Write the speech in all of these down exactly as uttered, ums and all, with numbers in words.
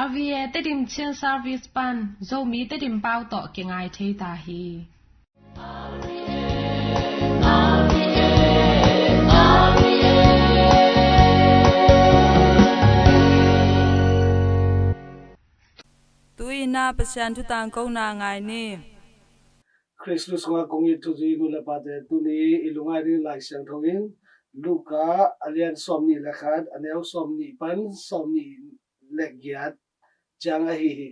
R V A Tedim Chin Service pan Zomi Tedim pau tawh kingai thei ta hi. Tu-in ah Pasian thu tangkona ngai ni. Khristu sungah kong it thuzui nu le pate, tuni i lungngai ding Lai Siangtho in Luka a lian sawmnih le khat, a neu sawmnih pan sawmnih le giat ciang ahi hi.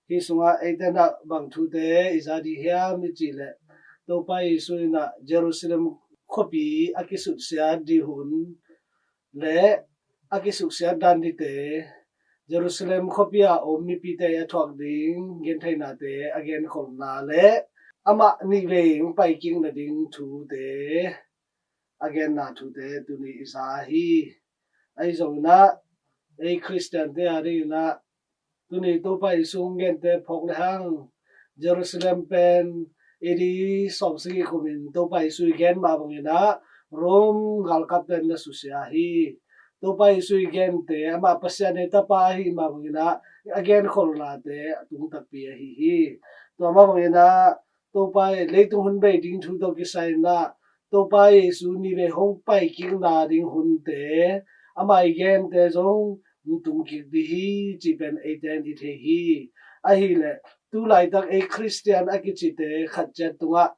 Hih sungah eite in ah bang thute i za ding hiam i cih leh, Topa Jesu in ah Jerusalem khuapi a kisuksiat ding hun le a kisuksiat dan dingte, Jerusalem khuapi a om mipite a thuak ding gentheihnate a genkholhna le amah nih vei hong paikik nading thute a genna thute tuni i za hi. Ahi zongin ah ei Khristiante a dingin ah tuni Topa Jesu hong gente phawk le hang, Jerusalem pen A D sawmsagih kumin Topa Jesu i gen mah bangin ah Rom galkapte in na susia hi. Topa Jesu i gente amah Pasian ei Tapa ahi mah bangin ah a genkholhnate a tung takpi ahi hi. Tua mah bangin ah Topa i leitung hun bei ding thu tawh kisai in ah Topa Jesu nih vei hong paikikna ding hunte amah i gente zong hong tungkik ding hi cih pen eite in i thei hi. Ahih leh tu laitak ei Khristian a kicite khat ciat tungah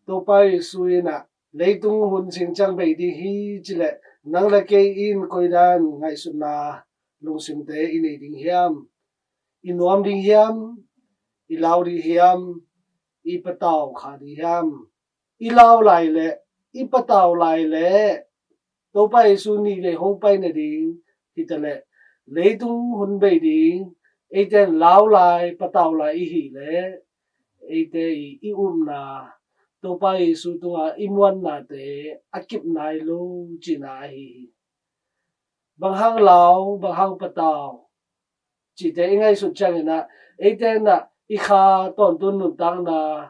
Topa Jesu in ah leitung hun sing ciang bei ding hi cih leh nang le kei in koi dan ngaihsutna lungsimte i nei ding hiam? I nuam ding hiam? I lau ding hiam? I patau kha ding hiam? I lau lai leh, i patau lai leh Topa Jesu nih vei hong pai nading hi ta leh, leitung hun bei ding eite in lau lai, patau lai i hih leh eite i, i upna, Topa Jesu tungah i muannate a kip nai lo cihna ahi hi. Bang hang lau, bang hang patau cihte i ngaihsut ciangin ah eite in ah i kha tawntung nuntakna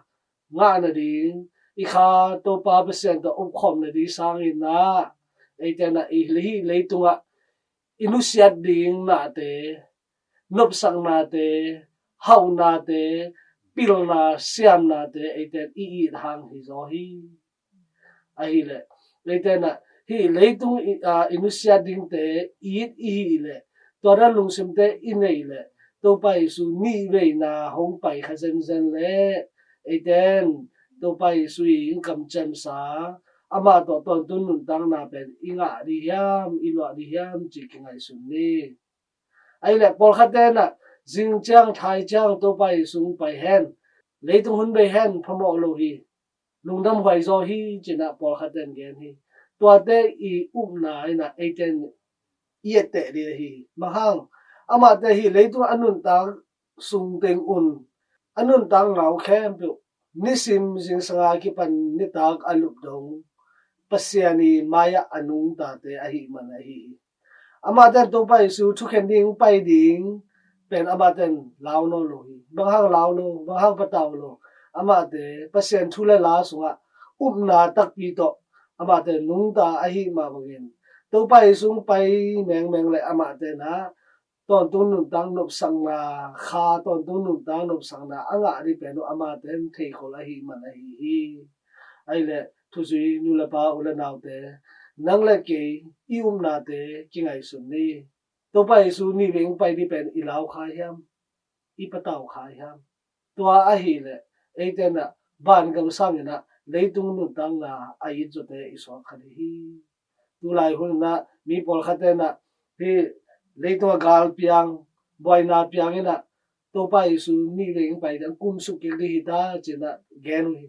ngah nading, i kha Topa Pasian tawh upkhawm nading sangin ah eite in ah i hih leitungah i nusiat ding nate, nopsaknate, hauhnate, pilna siamnate eite in i it hang hi zaw hi. Ahih leh eite in ah hih leitung i, a, i nusiat dingte it i hih leh, tua dan lungsimte i neih leh, Topa Jesu nih veina hong pai kha zenzen leh eite in Topa Jesu i hong kamciamsa, amah tawh tawntung nuntakna pen i ngah ding hiam, i luah ding hiam cih kingaihsun ni. Ahih leh pawlkhatte in ah zing ciang, thai ciang Topa Jesu hong pai hen, leitung hun bei hen, phamawh lo hi, lungdam huai zaw hi ci-in ah pawlkhatte in gen hi. Tuate i upna in ah eite in i etteh ding ahi hi. Bang hang, amahte hih leitung a nuntak sung teng un a nuntakna uh khempeuh nisim zingsanga kipan nitak a lup dong Pasian i mai-ah a nungtate ahih man ahi hi. Amahte in Topa Jesu thukhen ding, pai ding pen amahte in lau nawn lo hi. Bang hang lau lo, bang hang patau lo. Amahte Pasian thu le la sungah upna takpi tawh amahte nungta ahih mah bangin Topa Jesu hong pai mengmeng leh amahte in ah tawntung nuntak nopsakna, kha tawntung nuntak nopsakna a ngah ding pen uh amahte in theikhol ahih man ahi hi. Ahih leh thuzui nu le pa, u le naute, nang le kei i upnate kingaihsun ni. Topa Jesu nih vei hong pai ding pen i lau kha hiam? I patau kha hiam? Tua ahih leh eite in ah vangam sangin ah leitung nuntakna a it zawte i suak kha ding hi. Tulai hun in ah mi pawlkhatte in ah hih leitung a gal piang, buaina piang in ah Topa Jesu nih vei hong pai ding, kum suk kik ding hi ta ci-in ah gen uh hi.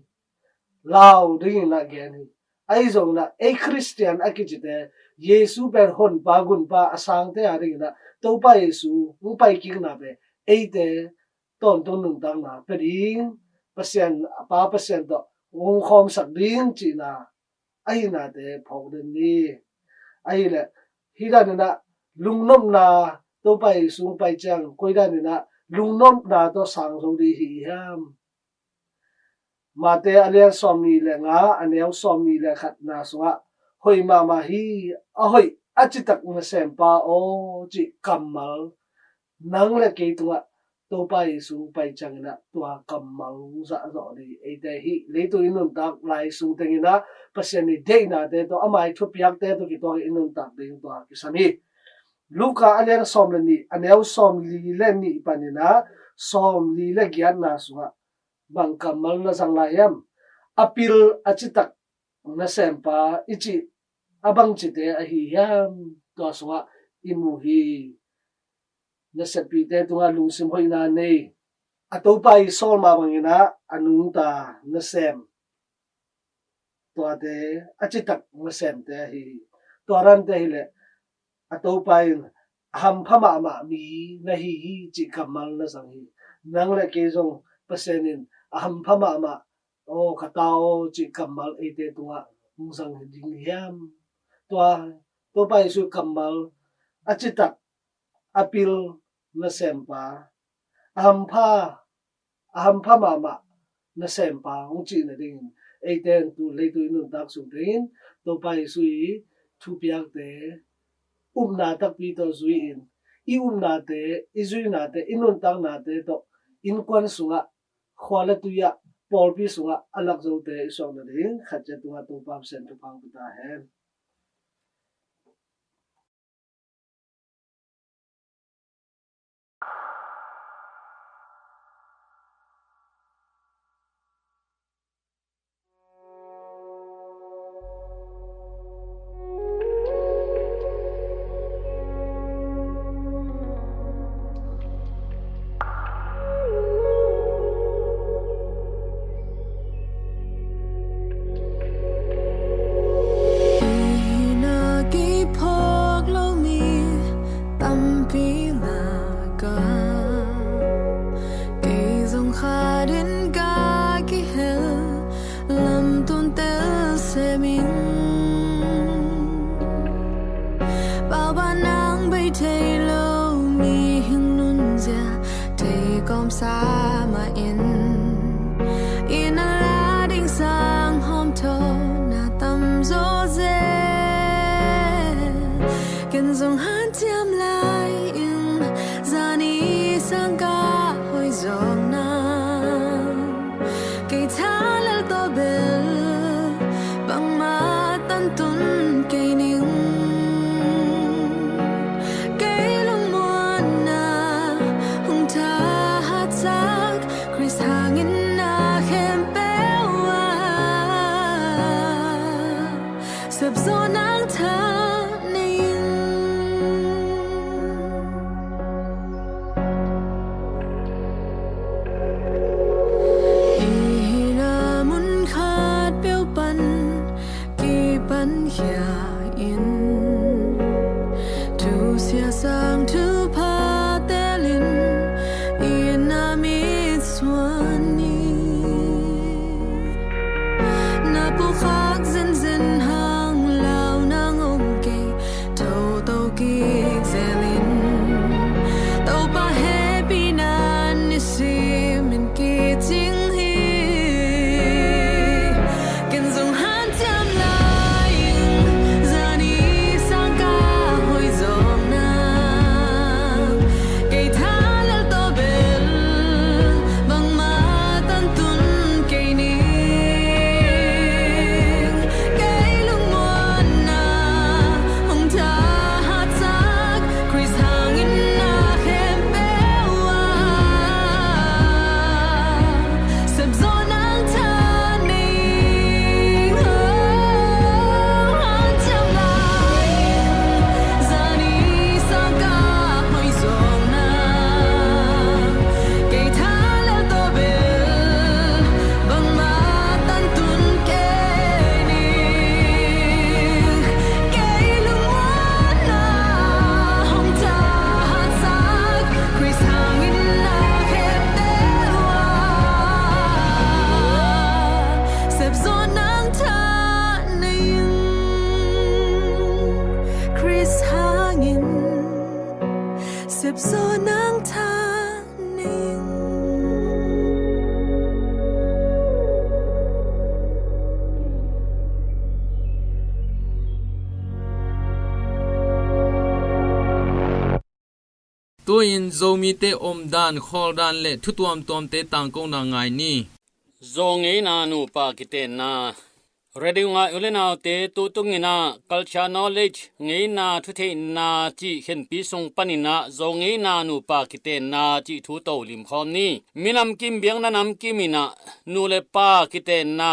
Lau dingin ah gen hi. Ahi zongin ah ei Khristian a kicite, Jesu pen honpa gunpa a sangte a dingin ah Topa Jesu hong paikikna pen eite tawntung nuntakna pia ding, Pasian, a Pa Pasian tawh hong khawmsak ding cihna ahihnate phawk den ni. Ahih leh hih danin ah lungnopna, Topa Jesu hong pai ciang koi danin ah lungnopna tawh sang zo ding hi hiam? Mate a lian sawmnih le nga, a neu sawmnih le khatna sungah, hoih mahmah hi, a hoih a citak nasempa aw cih kammal nang le kei tungah Topa Jesu pai ciangin ah tua kammal zahzawh ding eite hi. Leitung i nuntak lai sung tengin ah Pasian i deihnate tawh, ama i thupiakte tawh kituak i nuntak ding tua kisam hi. Luka a lian sawm le nih, a neu sawm li le nih panin ah sawm li le giatna sungah bang kammal na zang lai hiam? A pil a citak nasempa i cih a bangcite ahi hiam? Tua sungah i mu hi. Naseppihte tungah lungsim hoihna nei, a Topa i sawl mah bangin ah a nungta nasem, tuate a citak nasemte ahi hi. Tua dante hileh a Topa in a hampha mahmah mi na hi hi cih kammal na zang hi. Nang le kei zong Pasian in a hampha mahmah, aw ka ta aw cih kammal eite tungah hong zang ding hiam? Tua Topa Jesu kammal a citak, a pil nasempa, a hampha, a hampha mahmah nasempa hong cih nadingin eite in tu leitung i nuntak sung tengin Topa Jesu i thupiakte upna takpi tawh zui-in, i upnate, i zuinate, i nuntaknate tawh innkuan sungah, khua le tui ah, pawlpi sungah a lak zote i suak nading khat ciat tungah Topa Pasian thupha hong pia ta hen. Hih na kiphawk lomi tampi ngak a, kei zong khat in ka kihel, lamtun tel sem ing. Pauban nang bei thei lo mihing nunzia thei kawmsa mah in, i na la ding sang hawmthawhna tamzaw zel. Ken zong hanciam lai ing, zani sang ka hoih zawkna. Kei tha lel tawh bel bangmah tantun kei ning. Kei lungmuanna hong thahatsak, Khrist hangin na khempeuh ah sepzawh nang tha nei ing. Hih na mun khat peuh pan kipan khia in, thusia sang thupha telin i na mitsuan ni. Na pukhak zenzen hang lau Tua in Zomite omdan, khawldan le thu tuamtuamte tangkona ngai ni. Zaw ngeina nupa kitenna. Radio ngai u le naute, tutunginah Culture Knowledge, ngeina thutheihna cih khenpi sung paninah Zaw ngeina nupa kitenna cih thu to limkhawm ni. Minamkim biakna namkim inah nu le pa kitenna,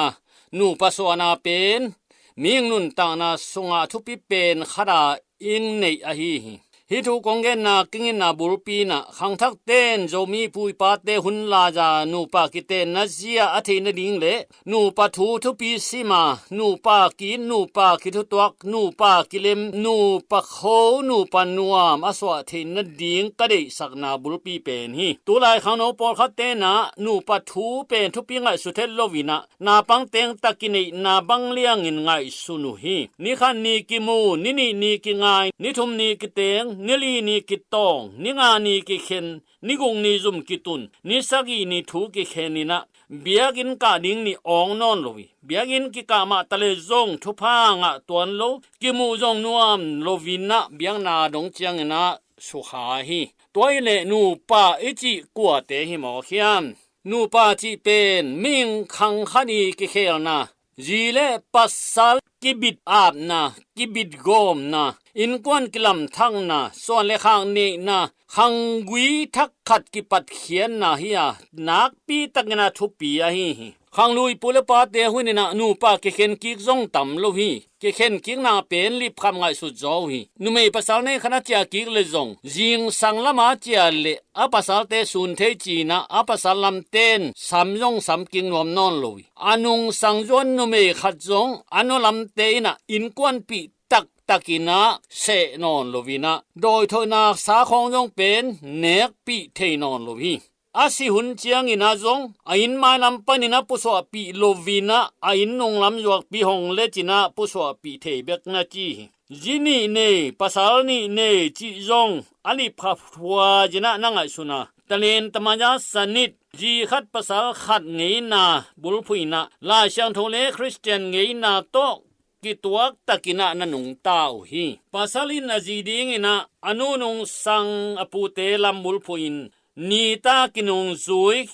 nupa suahna pen mihing nuntakna sungah thupi pen khata in neih ahi hi. Hih thu kong genna kinginna bulpi inah khangthakten Zomi pupate hun laza nupa kitenna zia a theih nading le nupa thu thupi sima, nupa ki-it, nupa kithutuak, nupa kilem, nupa kho, nupa nuam a suah theih nading ka deihsakna bulpi pen hi. Tulai khangno pawlkhat tenah nupa thu pen thupi ngaihsut het loinah naupang teng tak kineihna bang liangin ngaihsun uh hi. Ni khat ni kimu, ni nih ni kingai, ni thum ni kiteng, ni li ni kitawng, ni nga ni kikhen, ni guk ni zum kitun, ni sagih ni thu kikhen inah biakinn kah ding ni awng nawn lo hi. Biakinn kikah mah ta le zong thupha ngah tuan lo, kimuh zong nuam loinah biakna dong cianginah sukha hi. Tua hileh nupa i cih kuate hi mawk hiam? Nupa cih pen mihing khang khat i kikhelna, zi le pasal kibit apna, kibit gawmna, innkuan kilamthakna, suan le khak neihna, khanggui thak khat kipatkhiatna hi a, nakpi takinah thupi ahi hi. Khanglui pu le pate huninah nupa kikhen kik zong tam lo hi. Kikhen kikna pen lipkhap ngaihsut zaw uh hi. Numei pasal nei khat a ciah kik le zong zingsang lama ciah le a pasalte sun thei cinah a pasal lamten sam zong sam kik nuam nawn lo hi. A nungsang zuan numei khat zong a nu lamte inah innkuanpih taktakinah seh nawn loinah dawithoihna sa khawng zong pen nekpih thei nawn lo hi. A si hun cianginah zong a inn mailam paninah pusuahpih loinah a inn nunglam zuakpi hong lecinah pusuahpih thei bek na ci hi. Zi nih nei, pasal nih nei cih zong a lipkhap huazinah na ngaihsun a, talen tamaya sanit, zi khat pasal khat ngeina bulphuh inah Lai Siangtho le Khristian ngeina tawh kituak takinah na nungta uh hi. Pasal in a zi dinginah a nu nungsang a pute lam bulphuh in nita kinungzui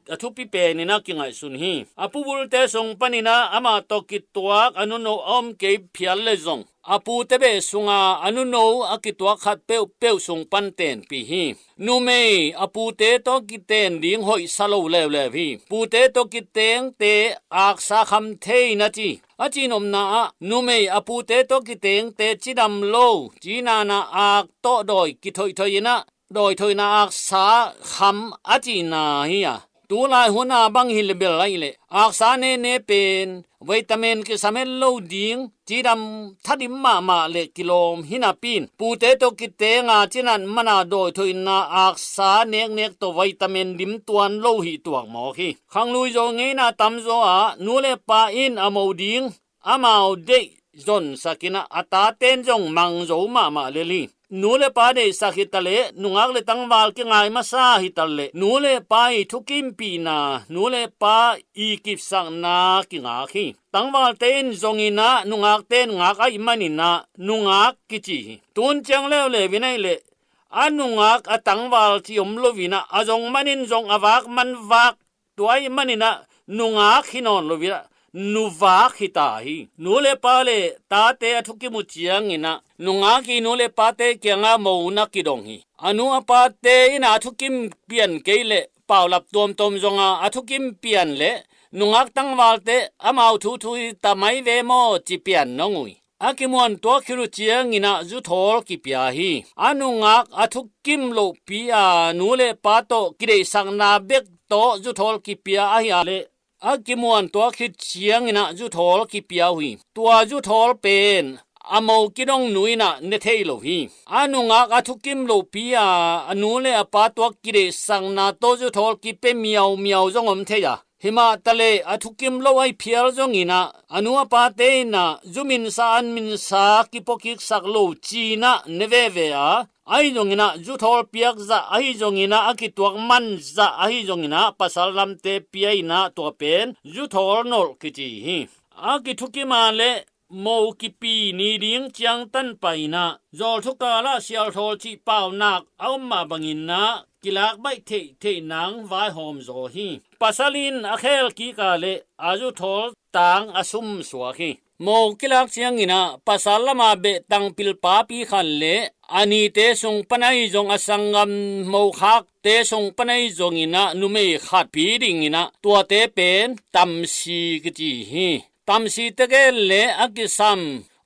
a thupi peninah kingaihsun hi. A pu bulte sung paninah amah tawh kituak a nuno a om kei phial le zong a pute beh sunga a nuno a kituak khat peuhpeuh sung pan tenpih hi. Numei a pute tawh kiten ding hoihsa lo leuleu hi. Pute tawh kitengte aksa kham thei na ci. A cihnopna ah numei a pute tawh kitengte cidam lo, cinana ak tawh dawi kithoihthoih inah dawithoihna aksa kham a cihna hi a, tulai huna bang hi le bel ahih leh aksa nehne pen vitamin kisam het lo ding, cidam thadim mahmah le kilawm hi napi in pute tawh kitenga cinat mana dawithoihna aksa neknek tawh vitamin dim tuan lo hi tuak mawk hi. Khanglui zaw ngeina tamzaw ah nu le pa in a mo ding amau deih zonsakinah a taten zong mangzo mahmah lel hi. Nu le pa deihsak hitaleh nungak le tangval kingai masa hitaleh nu le pa i thukimpihna, nu le pa i kipsakna kingak hi. Tangvalte in zonginah nungakte in ngak ahih maninah nungak kici hi. Tun ciang leuleu in ahih leh a nungak a tangval ci om loinah a zong manin zong a vak man vak tua ahih maninah nungak hi nawn loinah nuvak hi ta hi. Nu le pa le tate a thukim uh cianginah nungak i nu le pate kiangah mo na kidong hi. A nu a pate inah a thukim pian kei leh paulap tuamtuam zonga a thukim pian leh nungak tangvalte amau thuthu hi ta mai ve maw ci pian nong uh hi. A kimuantuak khit uh cianginah zuthawl kipia hi. A nungak a thukim lohpi a nu le pa tawh kideihsakna bek tawh zuthawl kipia ahi a leh a kimuantuak khit cianginah zuthawl kipia uh hi. Tua zuthawl pen a mo kidong nu inah ne thei lo hi. A nungak a thukim lohpi a a nu le a pa tuak kideihsakna tawh zuthawl kipia miaumiau zong om thei a, himah taleh a thukim lo ahi phial zonginah a nu a pate inah zu minsa an minsa kipuakiksak lo cinah ne veve a, ahi zonginah zuthawl piak zah ahi zonginah a kituak man zah ahi zonginah pasal lamte pia inah tua pen zuthawl nolh kici hi. A kithukim a le mo kipi ni ding ciangtan pai in ah, zawlthu kal ah sialthawl cih paunak a om mah bangin ah kilak baih theihtheih nang vaihawm zaw hi. Pasal in a khel kik a leh a zuthawl tang a sum suak hi. Mo kilak ciangin ah pasal lam a behtang pilpapi khat leh a nite sung pan ahi zong a sanggam mo khakte sung pan ahi zongin ah numei khat pi dingin ah tuate pen tamsi kici hi. Tamsi tegel leh a kisam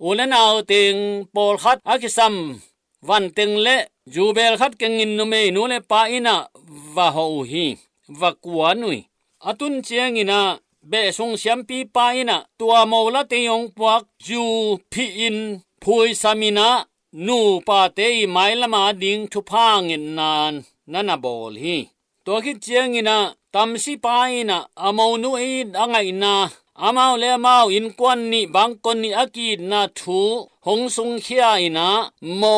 u leh nau teng pawlkhat a kisam vanteng leh zubel khat kengin numei nu leh pa in ah va hawh uh hi, va kuan uh hi. A tun ciangin ah beh sung siampipa in ah tua mo latei hong puak zu phih in phuisam in ah nupate i mailam a ding thupha ngetna na na bawl hi. Tua khit ciangin ah tamsipa in ah a monu in a ngaihna, amau leh amau innkuan nih bangkon nih a ki-itna thu hong sungkhia in ah mo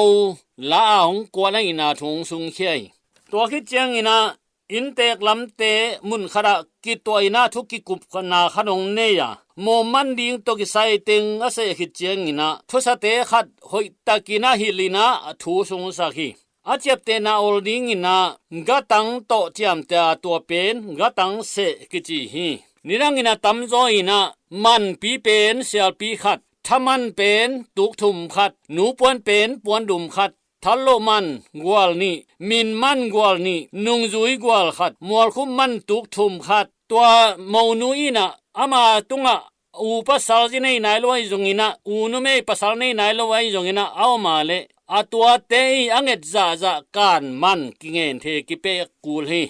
la a hong kuan ahihna thu hong sungkhia hi. Tua khit ciangin ah inntek lamte mun khat ah kituah in ah thu kikupna khat hong nei a, mo man ding tawh kisai teng a seh khit ciangin ah thusate khat hoihtakin a hilh in ah thu sungsak hi. A ciaptehna ol dingin ah gatang tawh ciamteh a, tua pen gatang seh kici hi. Nidangin a tamzaw in ah manpi pen sialpi khat, thaman pen tukthum khat, nupuan pen puandum khat, thalloh man gual nih, min man gual nih, nungzui gual khat, mualkhum man tukthum khat. Tua monu in ah ama tungah u pasal zi nei nai lo ahi zongin ah, u numei pasal nei nai lo ahi zongin ah a om a leh a tuate i a nget zahzah kan man kingenthe kipeh kul hi.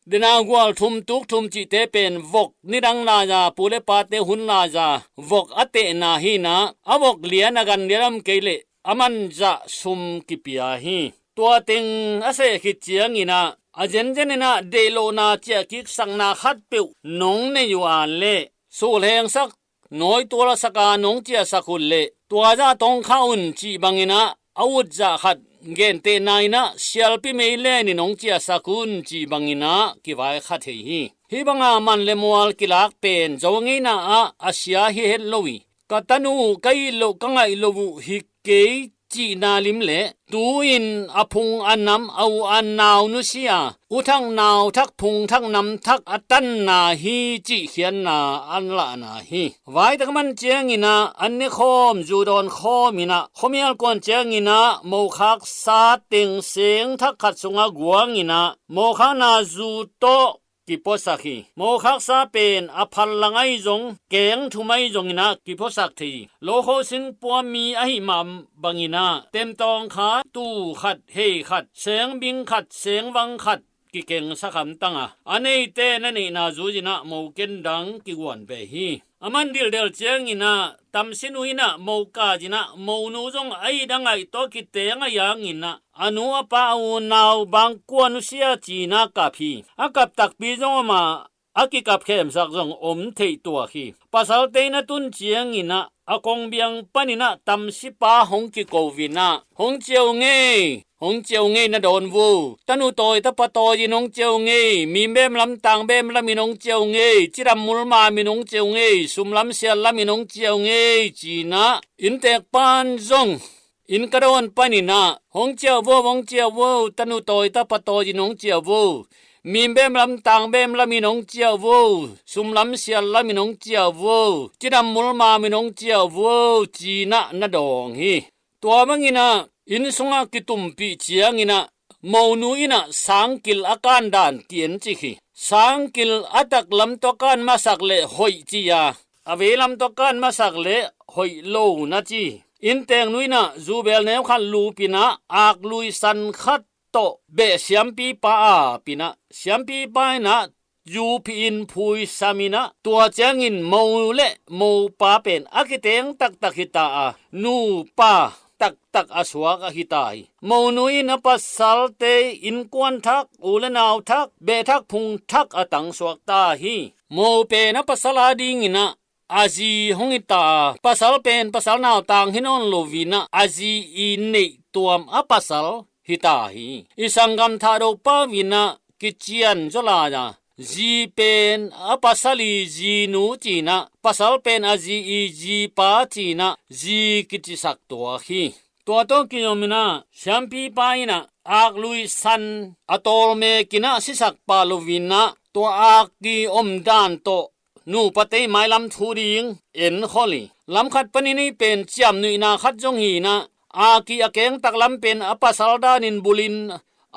Denau gual thum tukthum cihte pen vok nidang lai-a pu leh pate hun lai-a vok a tehna hi in ah a vok lian a gan lian om kei leh a man zah sum kipia hi. Tua teng a seh khit ciangin ah a zenzen in ah deihlohna ciah kiksakna khatpeuh nong nei uh a leh suhlengsak, nawitual a sak a nong ciahsak uh leh tua zah tawh hong khah un cih bangin ah a ut zah khat, gentehna in ah sialpi meilen in hong ciahsak un cih bangin ah kivaikhia thei hi. Hih banga man leh mual kilak pen Zo ngeina ah a sia hi het lo hi. Ka tanu ka it loh ka ngaih loh uh hi kei cihna lim leh tu-in a phung a nam, a u a nau nusia, u thak nau thak phung thak nam thak a tanna hi cih khiatna an lahna hi. Vaitak man ciangin ah an ne khawm, zu dawn khawm in ah khuamial kuan ciangin ah mokhaksa teng seng thak khat sungah guang in ah mokhakna zu tawh kipuasak hi. Mokhaksa pen a phallang ahi zong, keng thum ahi zongin ah kipuasak thei hi. Lokho singpua mi ahih mah bangin ah temtawng khat, tuu khat, hei khat, sengbing khat, sengvang khat kikengsak hamtang a, a neite na neihna zui-in ah mo ken dang kiguan ve hi. A man dildel ciangin ah tamsinu in ah mo kah-in ah monu zong a it a ngaih tawh kiteng a, a it a ngaih hangin ah a nu a pa, a u nau bang kua nusia ci-in ah kap hi. A kap takpi zong om a, a kikap khemsak zong om theih tuak hi. Pasalte in a tun ciangin ah a kongbiang panin ah tamsipa hong kiko-in ah, "Hong ciah ung ei, hong ciah ung ei na dawn vo. Tanu tawi tapa tawi-in hong ciah ung ei, mi bem lam tang bem lamin hong ciah ung ei, cidam mul mamin hong ciah ung ei, sum lam sial lamin hong ciah ung ei," ci-in ah inntek pan zong inn ka dawn panin ah, "Hong ciah vo, hong ciah vo, tanu tawi tapa tawi-in hong ciah vo. Mi bem lam tang bem lamin hong ciah vo, sum lam sial lamin hong ciah vo, cidam mul mamin hong ciah vo," ci-in ah na dawng hi. Tua bangin ah inn sungah kitumpih ciangin ah monu in ah sangkil a kan dan kiencik hi. Sangkil a taklam tawh a kan masak leh hoih ci a, a veilam tawh a kan masak leh hoih lo na ci. Innteknu in ah zubel neu khat lup in ah aklui san khat tawh beh siampipa ap in ah, siampipa in ah zu phih in phuisam in ah, tua ciangin mo leh mopa pen a kiteng taktak hi ta a, nupa taktak a suak ahi ta hi. Monu in a pasalte innkuan thak, u leh nau thak, beh thak phung thak a tangsuak ta hi. Mo pen a pasal adingin ah a zi hong hi ta a, pasal pen pasal nautang hi nawn lo-in ah a zi i neih tuam a pasal hi ta hi. I sanggam Thahdo pa-in ah kician zaw lai a, zi pen a pasal i zinu cinah, pasal pen a zi i zipa cinah zi kicisak tuak hi. Tua tawh kizom inah siampipa inah aklui san a tawlmek inah sisak pah loinah tua ak i omdan tawh nupa tei mailam thu ding enkhol hi. Lam khat panin ei pen ciamnuihna khat zong hi inah, ak i a kengtak lam pen a pasal danin bulhin,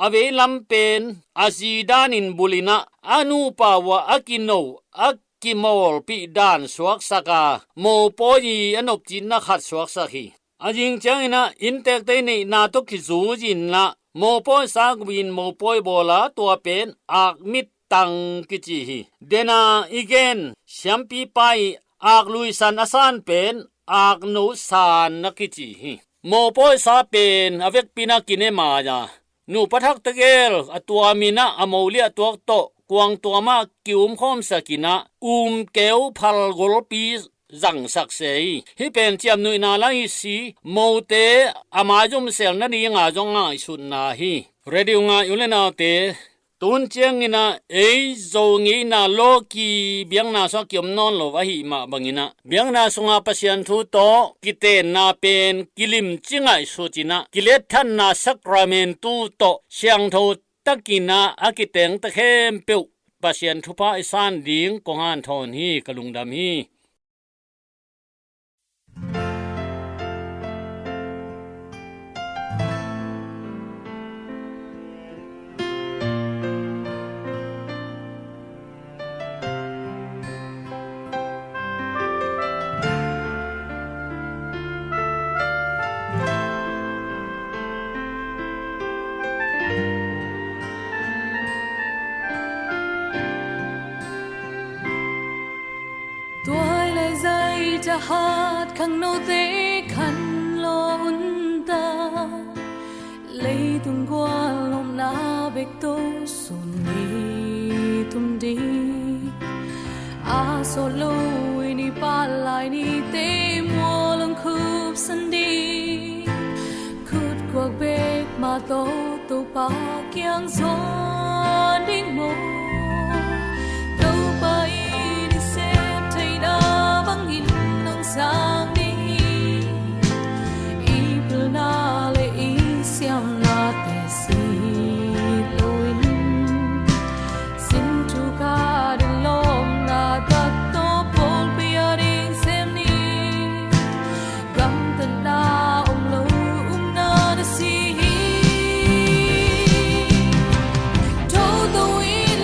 a veilam pen a zi danin bulhinah, a nupa uh a kino a kimawlpih dan suaksak a, mopawi i a nopcitna khat suaksak hi. A zing cianginah inntekte i neihna tawh kizuizinah mopawi sa guin mopawi bawla, tua pen ak mittang kici hi. Dena i gen siampipa i aklui san a san pen akno san na kici hi. Mopawi sa pen a vekpinah kinemai a, nupa thak tegel a tuaminah a moliah tuak tawh kuang tuamah kiumkhawmsak inah umkeu phal golpi zangsak se hi. Hih pen ciamnuihna la hi si, mote a maizumsel nadinga zong ngaihsutna hi. Radio ngai u le naute, tun cianginah ei Zo ngeina lawki biakna sungah kiom nawn lo ahih mah banginah, biakna sungah Pasian thu tawh kitenna pen kilimci ngaihsut inah, kiletthanna sakramentu tawh siangtho takinah a kitengte khempeuh Pasian thupha i san ding kong hanthawn hi. Ka lungdam hi. Tua ahih leh zai thahat khangnote khanlawh un ta, leitung gual nopna bek tawh sun ni thum ding. A sawt lo i ni pah lai nite mual hong khupsan ding. Khut kuak bek mah tawh Topa kiang zuan ding maw? Topa in i sep theihna bangin hong sang ding hi. I pilna le i siamnate sit loin, sin thuk a din lawpna tak tawh pawlpi a ding sem ni. Gamtatna om lo upna na si hi. Toto in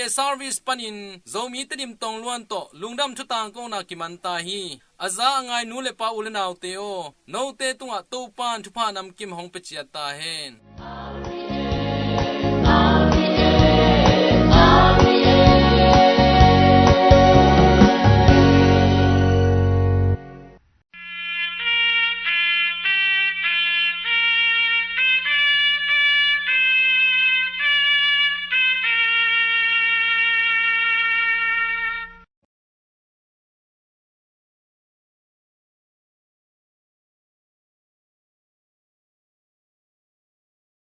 Service panin Zomi Tedim Tongluan tawh lungdam thutangkona kiman ta hi. A za a ngai nu le pa, u le naute aw, note tungah Topan thupha namkim hong pia ciat ta hen.